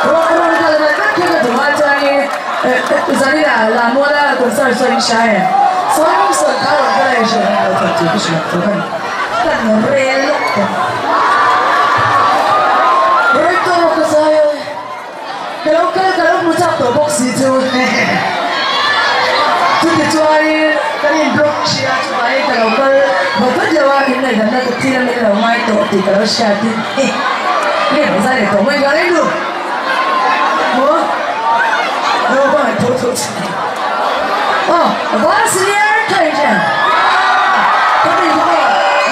Rawn kal vat vat kha ka duh a chuanin Zanina Lamuala concert saw in hria em? Sawi sawrkar rawn kal a i hrilh ang lo thawk chu ka hrilh ang chu kan kan rel lawk tawh. Rei tawk ka zai a, ka lo kal ka lo hmu chak tawh bawk si chu. Chuti chuanin kan in block hria chuvangin ka lo kal vat vat lo a, min ngaihdanna ka thil a min lo ngai tawh tih ka lo hriatin nge ka zai leh tawh mai ka rei lu. Maw? Naupang an tho tho thin a ni. Aw, val senior kha in hria. Ka mi bawk a,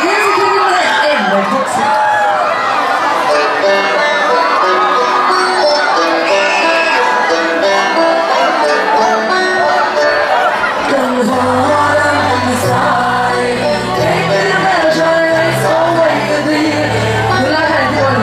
music hi min la en mai bawk si. Kan val an zai, Nula khan an ti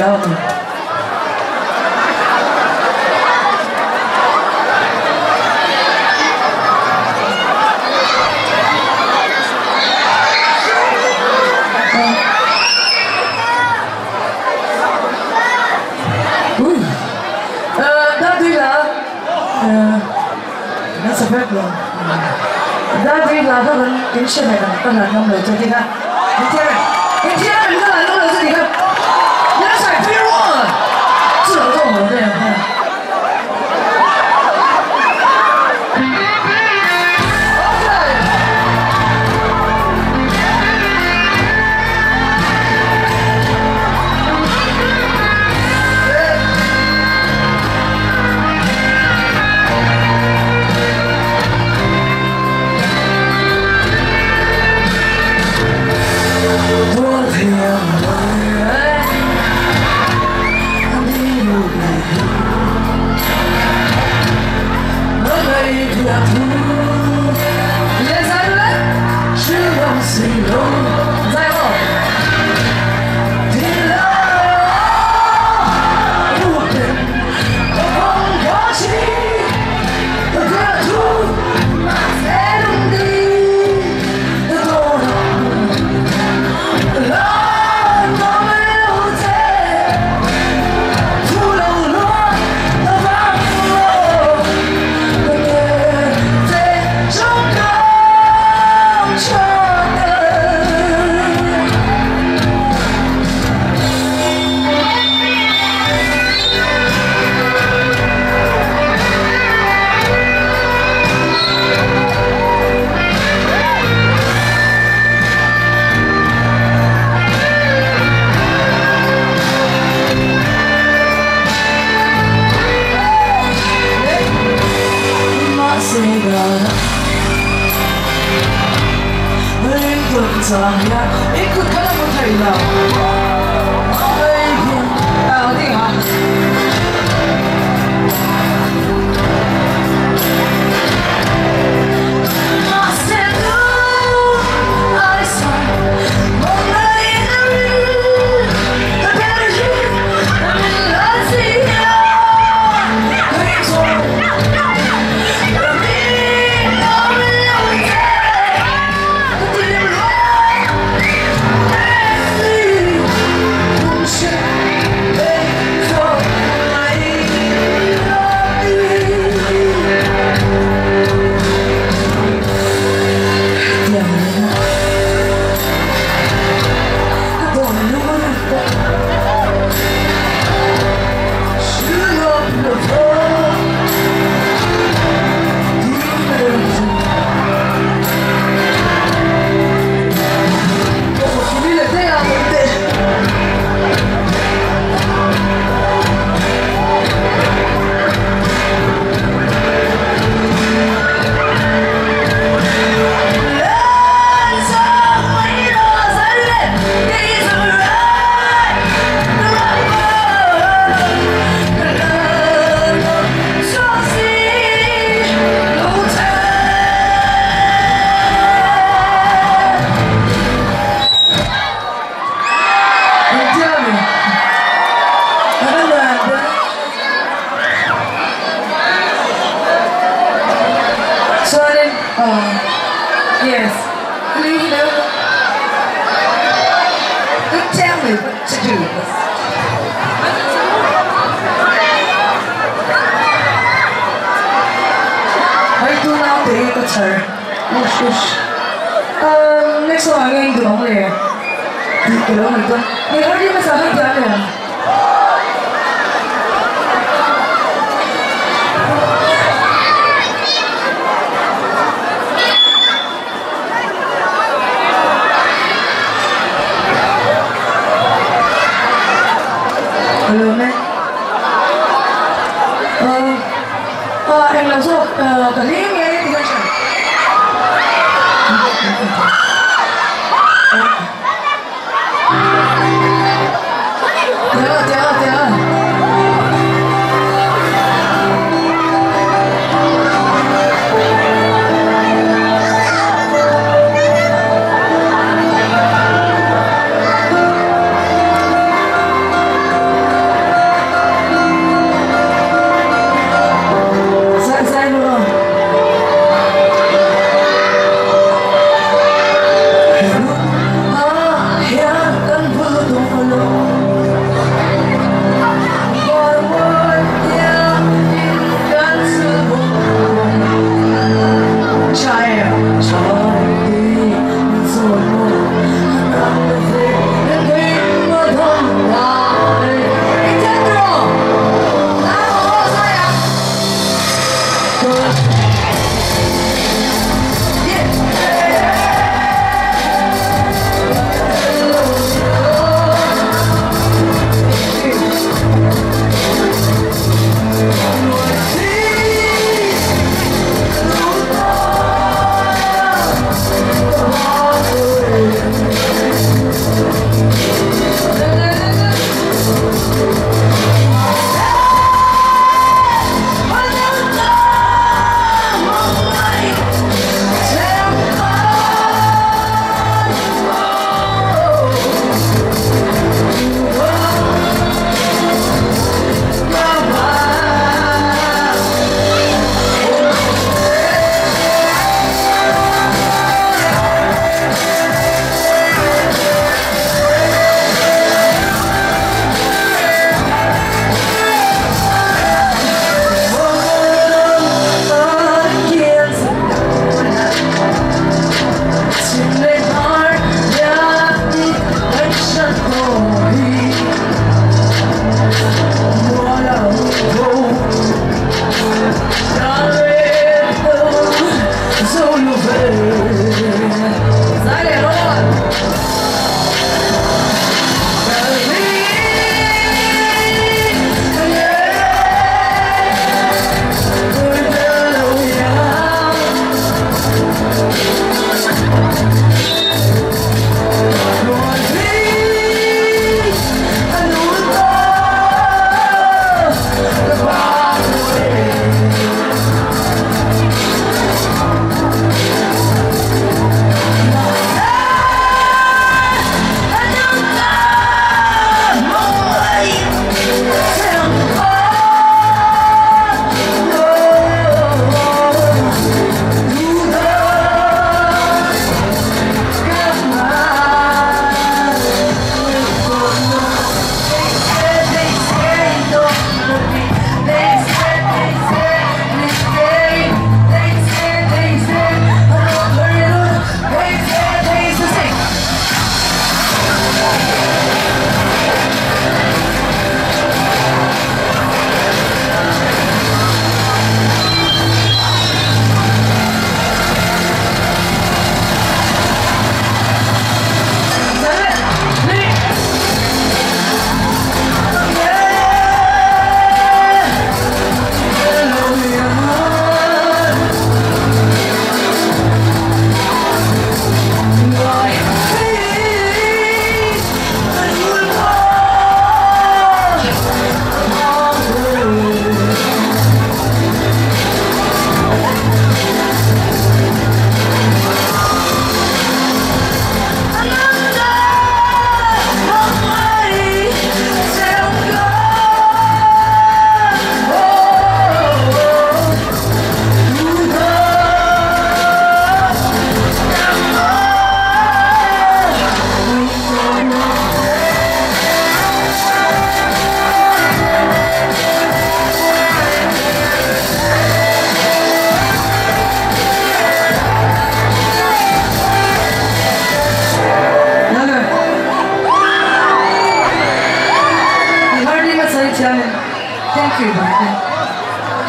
aw nia. Chang hian i kut kha la hmu thei lo. Yes. You know, don't tell me what to do. I do now the sir. Ush, ush. Next one I'm going to do there. May hurry mo sa akin dyan. Hello, man. Em làm sao? Cả lý nghe đi con chẳng. Thế.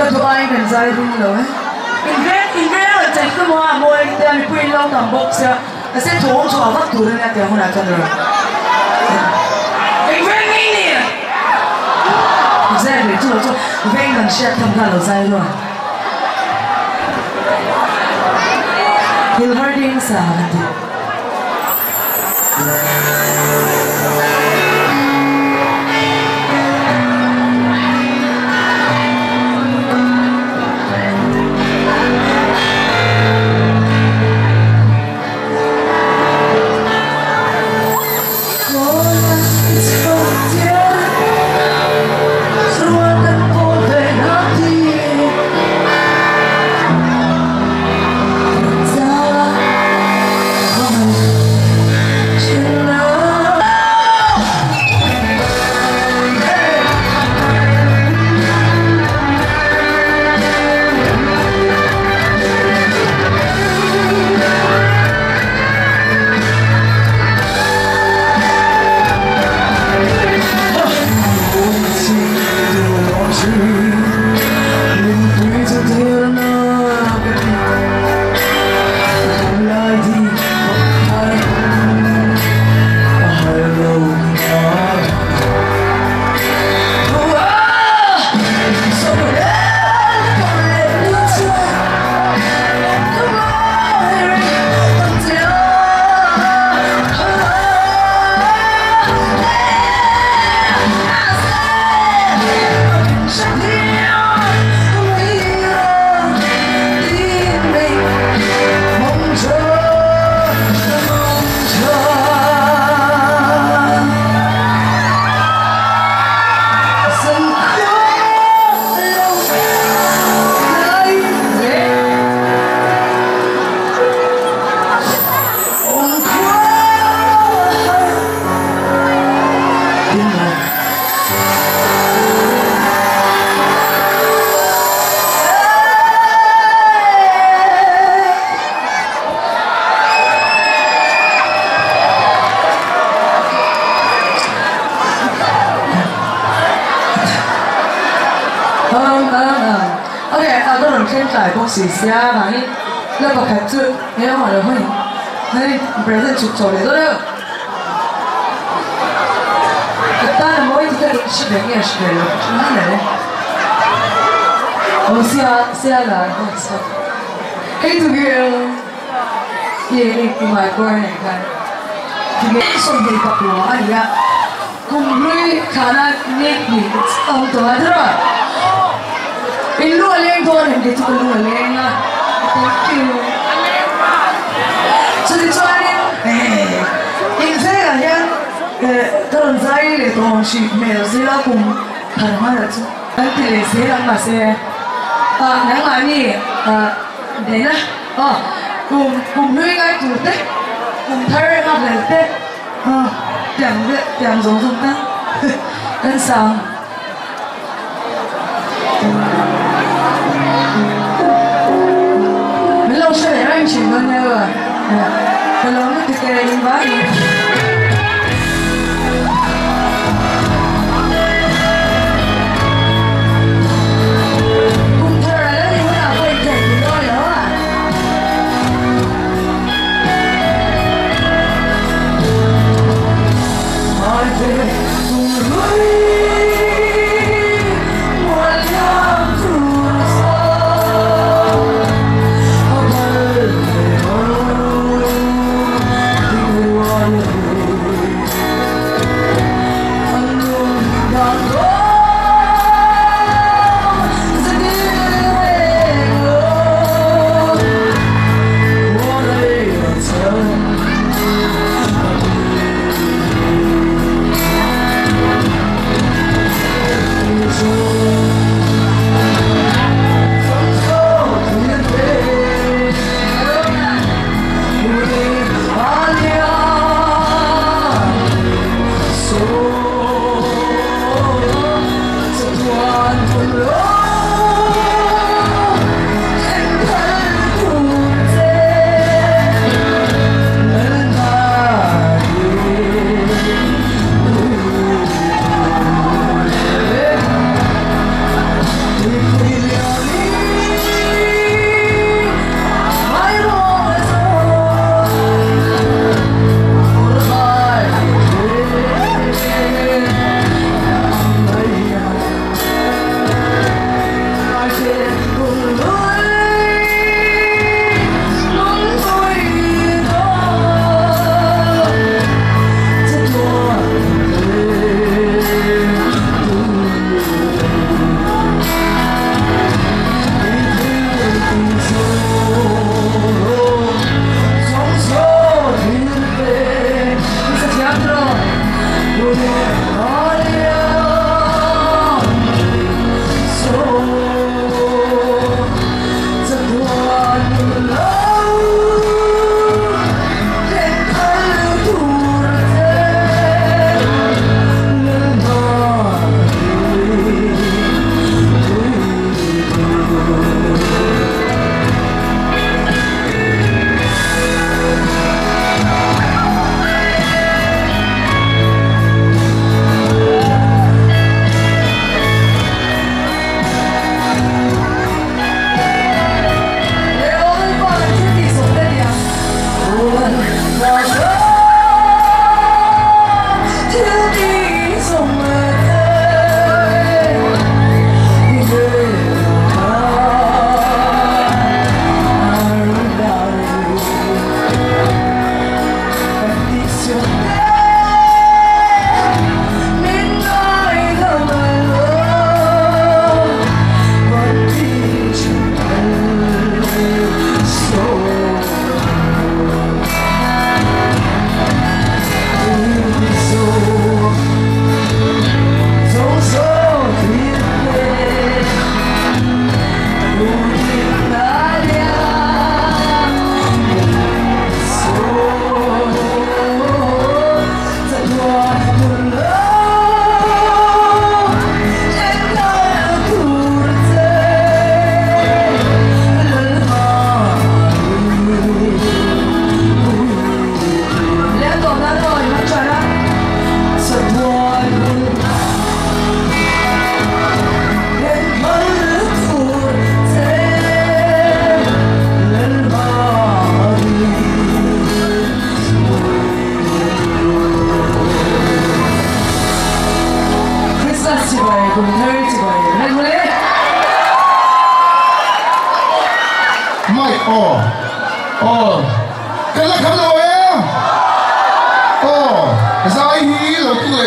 Ka duh aiin kan zai ring lo e. In veng in veng rawn chei tum a, a mawi te a mipui in lo tam bawk sia. Ka se thawm chhuah vak tur a nia tiang hunah chuan rawh. Eng veng nge i nih? Exactly, chu lo chu veng kan hriat tham kha lo zai rual. Thil har ding sa kan ti.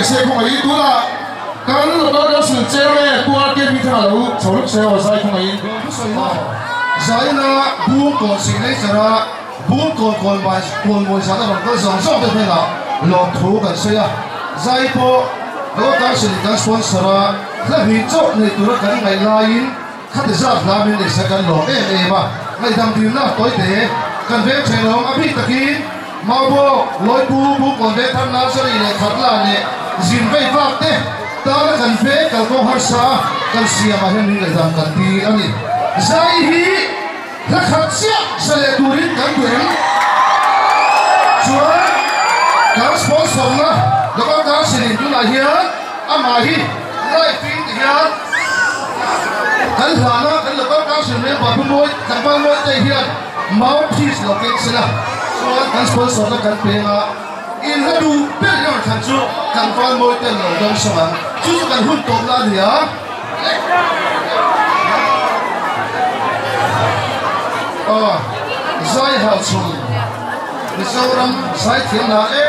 leh se khawngaihin tunah kan Local Council Chairman Pu RK Hmingthanga lo chho lawk se aw zai khawngaihin. Thusawiha zaina Bungkawn signature a Bungkawn kawnmawi zan a rawn kal zawng zawng te hnenah lawmthu kan sawi a, zai pawh Local Council in kan sponsor a, hla hnih chauh nei tura kan ngaih laiin Khati zat hla min neih sak kan lawm em em a, ngaihdam dilna tawi te kan veng thleng lo ang. A bik takin Maubawk, Lawipu, Bukkawn veng thar Nursery leh Khatla leh zin vei vak te tana kan veng kalkawng harsa a kan siamah hian min ngaihdam kan ti a ni. Zai hi hla khat chiah sa leh turin kan duh em? Chuan kan sponsor na Local Council in tunah hian amah hi live in ti hian Kan hlana kan Local Council member Pu Mawi Tlangval Mawi te hian mouthpiece lo keng sela chuan kan sponsor na kan peng a, in hla duh ber hi rawn thlan chu Tlangval Mawi ten lo dawng sawng ang. Chu chu kan hun tawpna a ni a. Aw zai hau chhun Mizoram zaithiam lah e.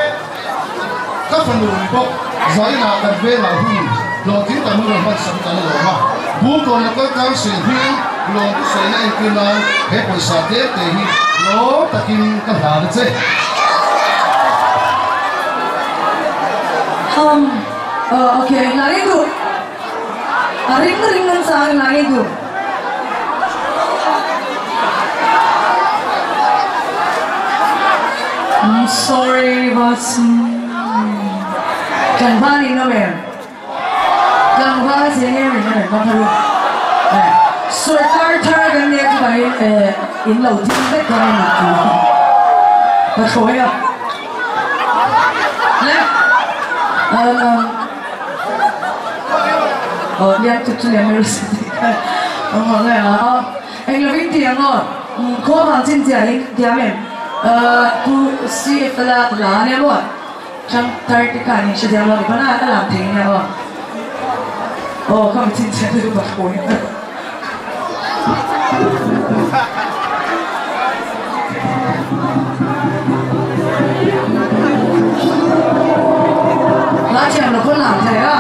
Ka fanu ni bawk zainah kan vengah hun hlawhtling tak hun rawn hman sak kan lawm a, Bungkawn Local Council hming lawm thusawiina entir nan he pawisa tlem te hi lawm takin ka hlan a che. Um, oh, okay, ngai duh. A ring ring an chang ngai duh. I'm sorry but Tlangval in awm em? Tlangval cheng em in awm em? Ka ru. Sorkar thar kan nia chu vai in lo ding vek dawn a ni tih ka thawi a. Le. Aw lian tuk chu lian mai si tih kha awm ang e a. Eng lovin ti ang aw. Khaw vang chin chiah in tiam em? Pu CFL a la a nia maw? Thlang thar te khan in hre thiam lo ni pawn a a lang thei nia aw. Aw ka mi chin chiah te chu ka thawi. Hla thiam lo pawn lang thei a.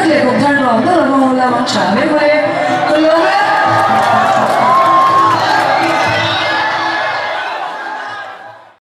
tak leh kum thar nuam deuh a hmang ula mang tha mai mai.